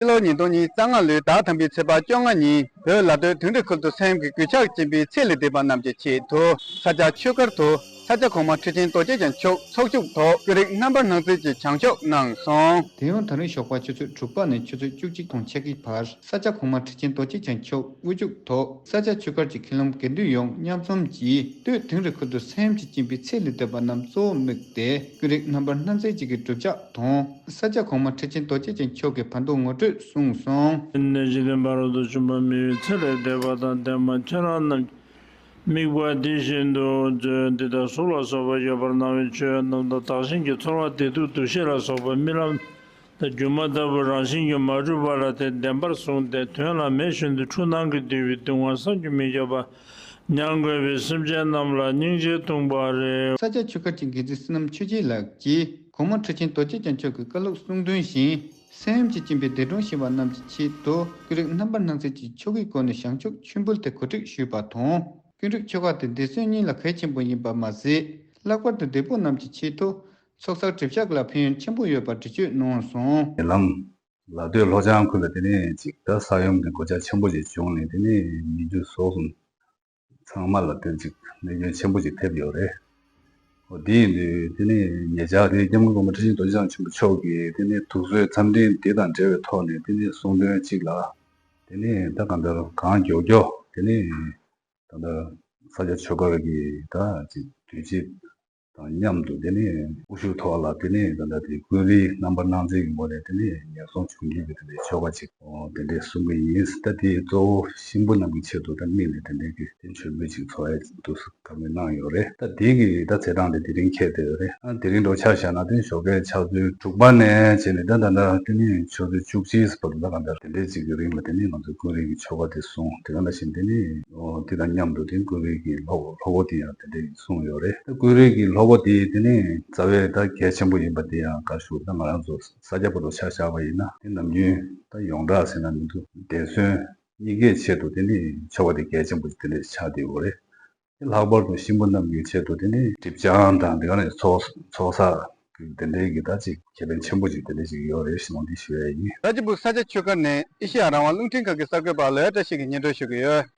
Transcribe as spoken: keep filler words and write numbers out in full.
ཕྱི་ལོ་ཉིས་སྟོང་ཉི་ཤུ་རྩ་ལྔ་ལོའི་ཟླ་དང་པོའི་ཚེས་པ་བཅོ་ལྔ་ཉིན་བོད་ལ་སྟོད་དིང་རི་ཁུལ་དུ་སེམས་ཀྱི་གུས་ཕྱག་སྦྱིན་པའི་ཚེ་ལས་འདས་པ་རྣམས་ཀྱི་ཆེད་དུ་ས་སྐྱ་ཆོས་སྒར་དུ་ས་སྐྱ་གོང་མ་ཁྲི་ཆེན་རྡོ་རྗེ་འཆང་མཆོག་ཚོགས་ཞུགས་ཐོག་ཀུན་རིག་རྣམ་པར་སྣང་མཛད་ཀྱིས་བྱང་ཆུབ་གནང་སོང་། དེ་ཡང་ད་རིང་ཞོགས་པ་ཆུ་ཚོད་དྲུག་པ་ནས་ཆུ་ཚོད་བཅུ་གཅིག་དང་ཕྱེད་ཀའི་བར་ས་སྐྱ་གོང་མ་ཁྲི་ཆེན་རྡོ་རྗེ་འཆང་མཆོག་དབུ་བཞུགས་ཐོག་ས་སྐྱ་ཆོས་སྒར་གྱི་མཁན་སློབ་དགེ་འདུན་ཡོངས་མཉམ་འཛོམས་ཀྱིས་སྟོད་དིང་རི་ཁུལ་དུ་སེམས་ཀྱི་སྦྱིན་པའི་ཚེ་ལས་འདས་པ་རྣམས་གཙོ་བོ་དམིགས་ཏེ་ཀུན་རིག་རྣམ་པར་སྣང་མཛད་ཅིག་གི་སྒྲུབ་ཕྱག་དང་། ས་སྐྱ་གོང་མ་ཁྲི་ཆེན་རྡོ་རྗེ་འཆང་མཆོག་གི་བར་དུ་ངོ་སྤྲོད་གསུངས་སོང་། ནས་འཇིག་རྟེན་ཕ་རོལ་ཏུ་བྱོན་པ་མི་ཡི་ཚེ་ལས་འདས་པ་དང་ལྡན་པ་ཁྱེད་རང་རྣམས་དམིགས་པ་འདི་བཞིན་དུ་མཛོད་འདི་དག་གཟུགས་ལ་སོགས་པ་ཡོད་པར་སྣང་བའི་ཆོས་རྣམས་དང་བདག་གཞན་གྱི་ཚོར་བ་བདེ་སྡུག་འདུ་ཤེས་ལ་སོགས་པ་རྨི་ལམ་དང་སྒྱུ་མ་ལྟ་བུ་རང་བཞིན་གྱིས་མ་གྲུབ་པ་ལ་དེ་བདེན་པར་བཟུང་སྟེ་དོན་ལ་མེད་བཞིན་དུ་འཁྲུལ་སྣང་གིས་བསྡུས་པའི་སྡུག་བསྔལ་བསམ་གྱིས་མི་ཁྱབ་པ་མྱང་དགོས་པའི་སེམས་ཅན་རྣམས་ལ་སྙིང་རྗེ་འདུག་པ་རེད། ས་སྐྱ་ཆོས་སྒར་གྱི་དགེ་ཚུལ་བསོད་ནམས་ཆོས་རྒྱལ་ལགས་ཀྱིས་གོང་མ་ཁྲི་ཆེན་རྡོ་རྗེ་འཆང་མཆོག་གི་བཀའ་སློབ་གསུང་དོན་བཞིན་སེམས་ཀྱི་སྦྱིན་པའི་འདས་གྲོངས་ཤི་བ་རྣམས་ཀྱི་ཆེད་དུ་ཀུན་རིག་རྣམ་པར་སྣང་མཛད་ཀྱི་ཆོ་གའི་སྒོ་ནས་བྱང་ཆུབ་མཆོད་འབུལ་དེ་གོ་སྒྲིག་ཞུས་པ་དང་། ཀུན་རིག་ཆོ་ག་དེ་འདས་གསོན་གཉིས་ལ་གལ་ཆེན་པོ་ཡིན་པ་མ་ཟད། ལྷག་པར་དུ་འདས་པོ་རྣམས་ཀྱི་ཆེད་དུ་ཚོགས་བསགས་སྒྲུབ་ཕྱག་ལ་ཕན་ཡོན་ཆེན་པོ་ཡོད་པ་འགྲེལ་བརྗོད་གནང་སོང་། ཉེ་ལམ་ལ་སྟོད་ལྷོ་བྱང་ཁུལ་ལ་དེ་ནས་ཅིག་ད་ས་ཡོམ་གྱི་གོད་ཆག་ཆེན་པོ་ཞིག་བྱུང་ནས་དེ་ནས་མི་རྒྱུ་ཟོག་གསུམ་ཚང་མ་ལ་དེ་ཅིག་གནོད་སྐྱོན་ཆེན་པོ་ཞིག་ཐེབས་ཡོད་རེད། འོ་དེ་ཡིན་དུས་དེ་ནས་ཉེ་ཆར་དེ་སྐྱབས་མགོན་གོང་མ་ཁྲི་ཆེན་རྡོ་རྗེ་འཆང་ཆེན་པོ་མཆོག་གིས་དེ་ནས་དུག་གསོད་འཚམས་འཕྲིན་དེ་དང་འབྲེལ་བའི་ཐོག་ནས་དེ་ནས་གསུང་དོན་གཅིག་ལ། དེ་ནས་ད་གང་ལྟར་གང་མགྱོགས་མགྱོགས་དེ་ནས་ད་ལྟ་ས་སྐྱ་ཆོས་སྒར་གྱི་ད་ཅིག་དུས་ཆེན་དང་མཉམ་དུ་དེ་ནས་དབུ་བཞུགས་ཐོག་ལ་དེ་ནས་ད་ལྟ་དེ་ཀུན་རིག་རྣམ་པར་སྣང་མཛད་ཀྱི་ངོས་ནས་དེ་ནས་ཉེན་སྲུང་བྱུང་རྒྱུ་གི་དེ་འདྲའི་ཆོ་ག་ཅིག་དེ་འདྲས་གསུང་གི་ཡིན། ད་དེ་གཙོ་བོ་གཤིན་པོ་རྣམས་ཀྱི་ཆེད་དུ་ད་དམིགས་ནས་དེ་འདྲའི་གི་དེ་མཆོད་འབུལ་ཅིག་འཚོགས་ཡ་འདུག་བཀའ་མོལ་གནང་ཡོད་རེད། ད་དེ་གི་ད་ཚེས་གྲངས་དེ་དེ་རིང་འཁེལ་བསྡད་ཡོད་རེད། ཨ་དེ་རིང་འགྲོ་ཆ་བཞག་ན་དེ་ཞོགས་ཀའི་ཕྱག་ཚོད་དྲུག་པ་ནས་བྱས་ནས་ད་ད་ལྟ་དེ་ནས་ཆུ་ཚོད་བཅུ་གཅིག་བར་དུ་ད་གང་ལྟར་དེ་འདྲའི་ཅིག་གི་རིང་ལ་དེ་ནས་ང་ཚོས་ཀུན་རིག་གི་ཆོ་ག་དེ་གསུངས། དེ་ག་ནང་བཞིན་དེ་ནས་ཨོ་དེ་དང་མཉམ་དུ་དེ་ཀུན་རིག་གི་ལྷུག་ལྷུག་པོ་དེ་ཡང་དེ་འདྲའི་གསུངས་ཡོད་རེད། ཀུན་རིག་གི་ལྷུག་པོ་དེ་དེ་ནས་རྩ་བའི་ད་གལ་ཆེན་པོ་ཡིན་པ་དེ་ཡང་ག་ཞུ་ད་ང་རང་ཚོ་ས་སྐྱ་པོ་ཏོ་ཆ་བཞག་པ་ཡིན་ན་དེ་ནམ་རྒྱུན་ད་ཡོངས་གྲགས་ཟེར་ན་མི་འདུག་འདས་གསོན་གཉིས་ཀའི་ཆེད་དུ་དེ་ནས་ཆོ་ག་དེ་གལ་ཆེན་པོ་དེ་འདྲ་ཆགས་བསྡད་ཡོད་རེད། དེ་ལྷག་པར་དུ་གཤིན་པོ་རྣམས་ཀྱི་ཆེད་དུ་དེ་ནས་སྒྲིབ་སྦྱང་དང་དེ་ག་ནས་ཚོགས་ཚོགས་བསགས་དེ་འདྲའི་གི་ད་ཅིག་ཁེ་ཕན་ཆེན་པོ་ཅིག་དེ་འདྲ་ཅིག་ཡོད་རེད་ཞེས་ནང་འདི་ཞུ་ཡ་ཡིན། ད་ཅི་འབུག་ས་སྐྱ་ཆོས་སྒར་ནས་ཨེ་ཤེ་ཡ་རང་དབང་རླུང་འཕྲིན་ཁང་གི་གསར་འགོད་པ་ལོས་བཀྲ་ཤིས་ཀྱིས་སྙན་སྒྲོན་ཞུ་གི་ཡོད།